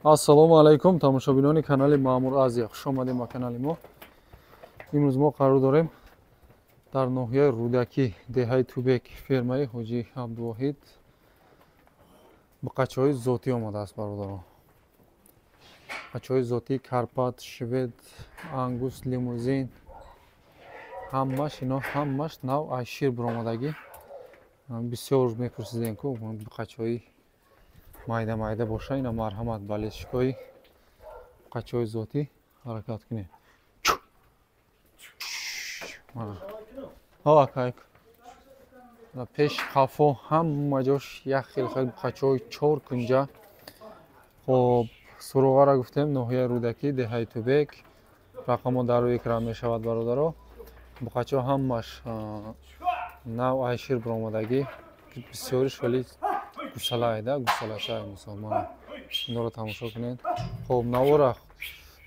Ассалому алайкум, тамошобинони канали Маъмур Азия. Хуш омадем ба канали мо. Имрӯз мо қарор дорем дар ноҳияи Рӯдакӣ, деҳаи Тубек, фермаи Ҳоҷи Абдувоҳид. Буқачаҳои зотӣ омадааст, бародарон. Буқачаҳои зотӣ Карпат, Швед, Ангус, Лимузин. Ҳамаш ино ҳамаш нав аз шир баромадагӣ. Бисёр мепурсидем ку буқачаҳои майда майда боша, ина марҳамат балешикои буқачаҳои зотӣ ҳаракат кунем. Пеш қафо ҳама ҷош як хел хел буқачаҳои чор кунҷа. Хоб, суроғаро гуфтем, ноҳияи Рӯдакӣ, деҳаи Тубек. Рақамҳо дар рӯи экран мешавад, бародаро. Буқачаҳо ҳамаш нав аз шир баромадагӣ, бисёриш вале гусалаеда, гусалачаи мусалмона. Инҳоро тамошо кунед. Хоб, навора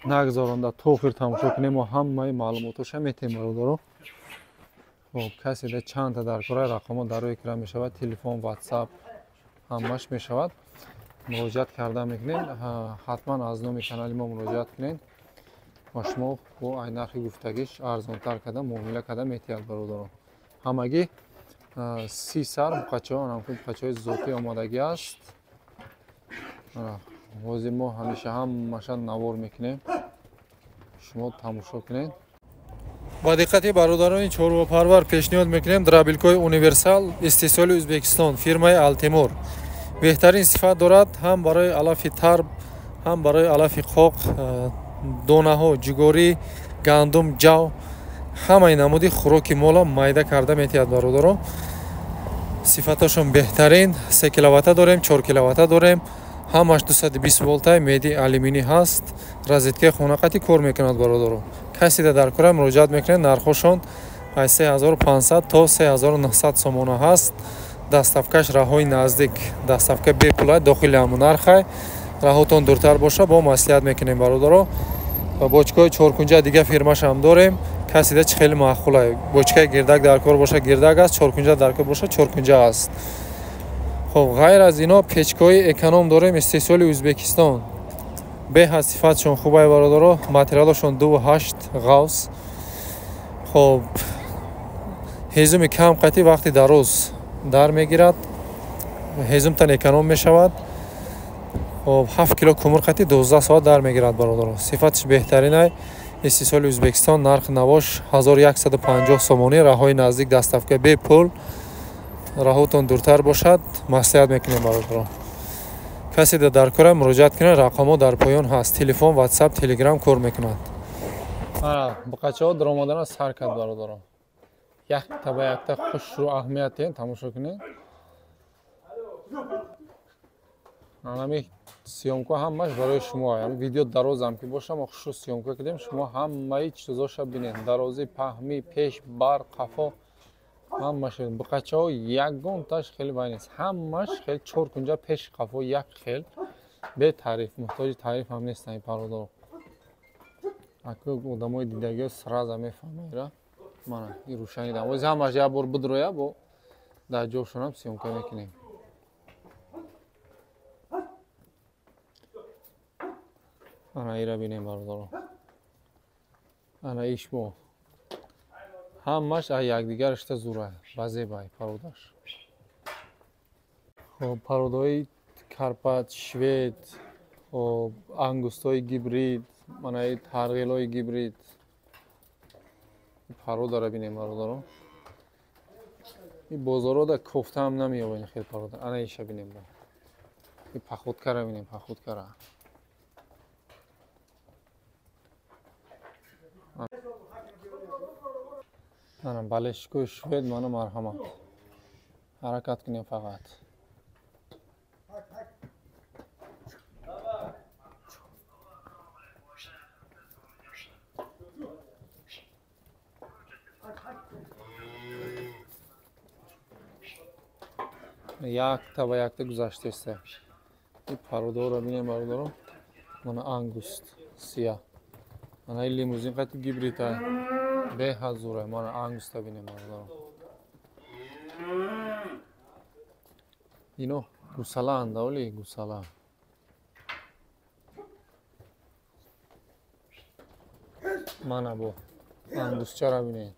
нагзаронда то охир тамошо кунем, мо ҳамаи маълумотоша метем, бародаро. Хоб, каседа чандта дар кора, рақамҳо дар рӯи экран мешавад, телефон, ватсап ҳамаш мешавад. Муроҷиат карда мекунед, ҳатман аз номи канали мо муроҷиат кунед ва шумо бо ай нархи гуфтагиш арзонтар карда муомила карда метиҳад, бародарон. Ҳамагӣ 30 сар буқачаҳо, буқачаҳои зотӣ омодагӣ аст. Ҳозир мо ҳамеша ҳамаша навор мекунем, шумо тамошо кунед. Ба диққати бародарони чорвопарвар пешниҳод мекунем дробилкои универсал истеҳсоли Ӯзбекистон, фирмаи Алтемур. Беҳтарин сифат дорад, ҳам барои алафи тарб, ҳам барои алафи қоқ, донаҳо, ҷугорӣ, гандум, ҷав, ҳамаи намуди хӯроки мола майда карда метиҳад, бародаро. Сифаташон беҳтарин. 3 киловатта дорем, 4 киловатта дорем, ҳамаш 220 волтай меди алюминӣ ҳаст. Розеткаи хонақати кор мекунад, бародаро. Каседа дар кора муроҷиат мекунед, нархҳошон аз 3500 то 3900 сомона ҳаст. Доставкаш раҳои наздик, доставка бепула, дохили ҳамун нархай. Раҳотон дуртар боша, бо маслиҳат мекунем, бародаро. Бочкаҳои чоркунҷа дига фирмашам дорем. Каседа чӣ хеле маъқулай. Бочкаи гирдак дар кор боша, гирдак аст, чоркунҷа дар кор боша, чоркунҷа аст. Хоб, ғайр аз ино печкаҳои эконом дорем истеҳсоли Ӯзбекистон. Беҳад сифатшон хубай, бародаро. Материалошон 2.8 ғавс. Хоб, ҳезуми кам қатӣ вақти дароз дар мегирад, ҳезумтан эконом мешавад. Хоб, 7 кило кумур қатӣ 12 соат дар мегирад, бародаро. Сифатш беҳтаринай. Истеҳсоли Ӯзбекистон, нархи навош 1150 сомонӣ, раҳои наздик, доставка бепул. Раҳотон дуртар бошад, маслиҳат мекунем, бародаро. Каседа дар кора муроҷиат кунад, рақамҳо дар поён ҳаст. Телефон, ватсап, телеграм кор мекунад. Буқачаҳо даромадана сар кард, бародаро. Якта ба якта хушрӯ аҳамият диҳед, тамошо кунед. Анами съёмка ҳамаш барои шумо. Видео дарозам ки боша, мо хушрӯ съёмка кардем, шумо ҳамаи чизоша бинед. Дарозӣ, паҳмӣ, пеш, бар, қафо ҳамаш. Буқачаҳо ягонташ хеле вай нест, ҳамаш хел чор кунҷа, пеш, қафо як хел, бетаъриф, муҳтоҷи таъриф ҳам нестанд ин парводоро. Аку одамои дидагиҳо сразу мефаҳманд. Мана ин рӯшанидам. Ози ҳамаш як бор бидроя, бо дар ҷошонам съёмка мекунем. Ана ира бинем, бародаро. Ана иш бо ҳамаш аз якдигарашта зура, базебай пародаш. Хоб, пародаҳои Карпат, Швед, хоб, ангустҳои гибрид, мана и тарғилҳои гибрид. Пародаро бинем, бародаро. Ин бозорҳо кофта ҳам намеёбанд хел парода. Ана иша бинем. Ин паходкара бинем, паходкара. Ана балешкои швед, мана марҳамат. Ҳаракат кунем фақат. Якта ба якта гузаштеста. Ин пародоро бинем, бародаро. Мана ангуст сия. Мана ин лимузин қати гибридай. Беҳад зурай. Мана ангуста бинем, бародаро. Ино гусалаанд, оли гусала. Мана бо ангусчара бинед.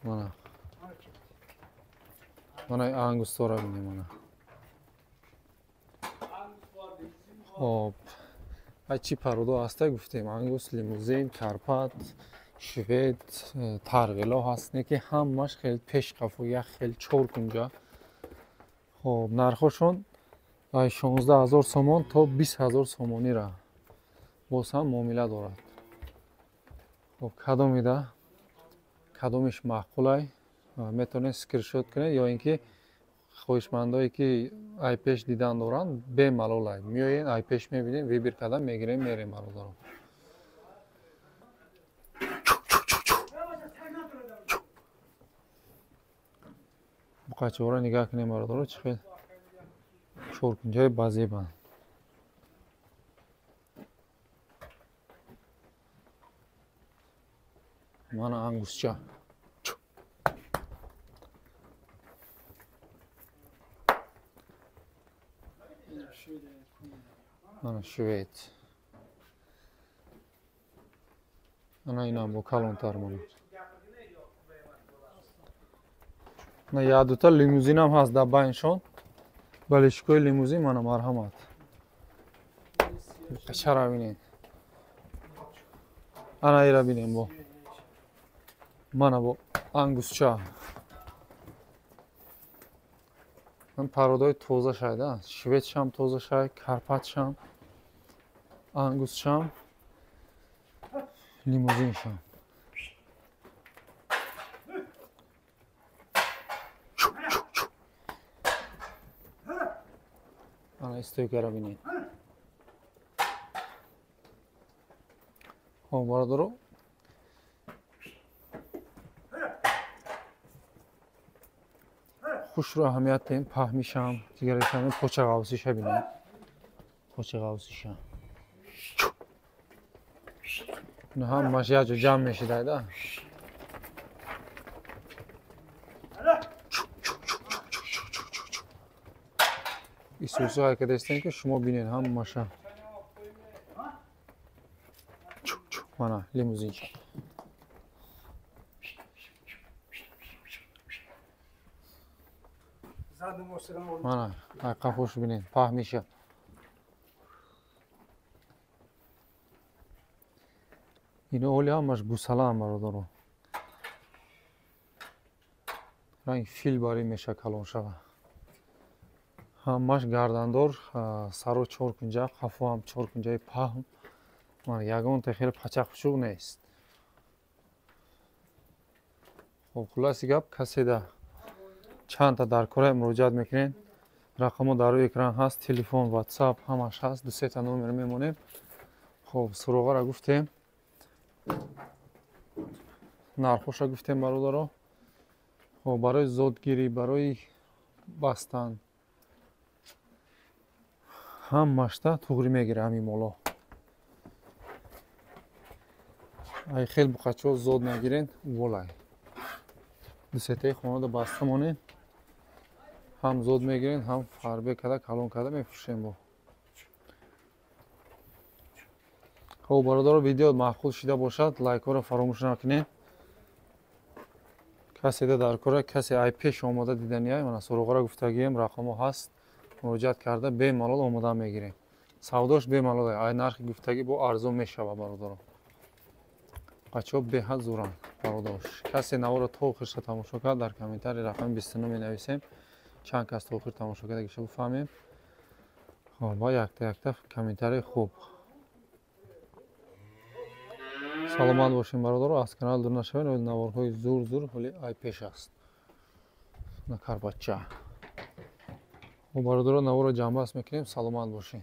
Мана. Мана ангустора бинед мана. Хоб. Ай чӣ пародо ҳаста гуфтем? Ангус, лимузин, карпат, швед, тарғило ҳаст, не ки ҳамаш хел пешқафу як хел чор кунҷа. Хоб, нархошон ай 16 000 сомон то 20 000 сомонира боз ҳам муомила дорад. Хоб, кадомида кадомиш маъқулай метавонед скриншот кунед ё ин ки хоҳишмандое ки ай пеш дидан доранд бемалолай меоен, ай пеш мебинем, выбир карда мегирем, мерем бародарон. Буқачаҳоро нигаҳ кунем бародаро, чӣ хел чоркунҷаи базебанд. Мана ангусча. Мана швед. Ана инам бо калонтар мана. На як дута лимузинам ҳаст дар байншон. Балишкои лимузин мана марҳамат. Чара бинед. Ана ира бинем бо. Мана бо ангусча. Ман пародои тоза шайда. Шведшам тоза шай, карпатшам, ангусшам, лимузиншам. Ана истойкара бинед. Хоб бародаро, хушро аҳамият диҳем, паҳмишам, дигарашам, почағавсиша бинем. Почағавсиша. Ина ҳамаш як ҷо ҷамъ мешидайда. Исусу ҳаракат ҳастем ки шумо бинед ҳамаша. Мана лимузинча. Мана қафош бинед, паҳмиша. Ино оли ҳамаш гусалаам бародаро. Ранги фил барӣ меша калон шава. Ҳамаш гардандор, саро чор кунҷа, қафо ҳам чор кунҷаи паҳм. Мана ягонта хеле пачақ-пучуқ нест. Хоб, хулоси гап, каседа чандта дар кора муроҷиат мекунед, рақамҳо дар рӯи экран ҳаст, телефон, ватсап ҳамаш ҳаст, ду-сета номер мемонем. Хоб, суроғаро гуфтем, нархоша гуфтем бародаро. Хоб, барои зодгирӣ, барои бастан ҳамашта туғрӣ мегирад ҳамин моло. Ай хел буқачаҳо зод нагирен, волай. Ду-сетаи хонада баста монем, ҳам зод мегирен, ҳам фарбе карда, калон карда мефурӯшем бо. Хоб бародаро, видео маъқул шида бошад, лайкҳоро фаромӯш накунед. Каседа дар кора, касе ай пеш омода диданиай, мана суроғаро гуфтагием, рақамҳо ҳаст, муроҷиат карда бемалол омода мегирем. Савдош бемалол, ай нархи гуфтагӣ бо арзон мешавад бародаро. Бачаҳо беҳад зӯранд бародарош. Касе наворо то охирша тамошо кард, дар комментарий рақами 29 менависем. Чанд кас то охир тамошо кардагиша бифаҳмем. Хоб, ба якта-якта комментарий хуб. Саломат бошем бародаро, аз канал дур нашавед, наворҳои зур-зур ҳоли ай пеш аст. На карбача. Хоб бародаро, наворро ҷамъбаст мекунем, саломат бошед.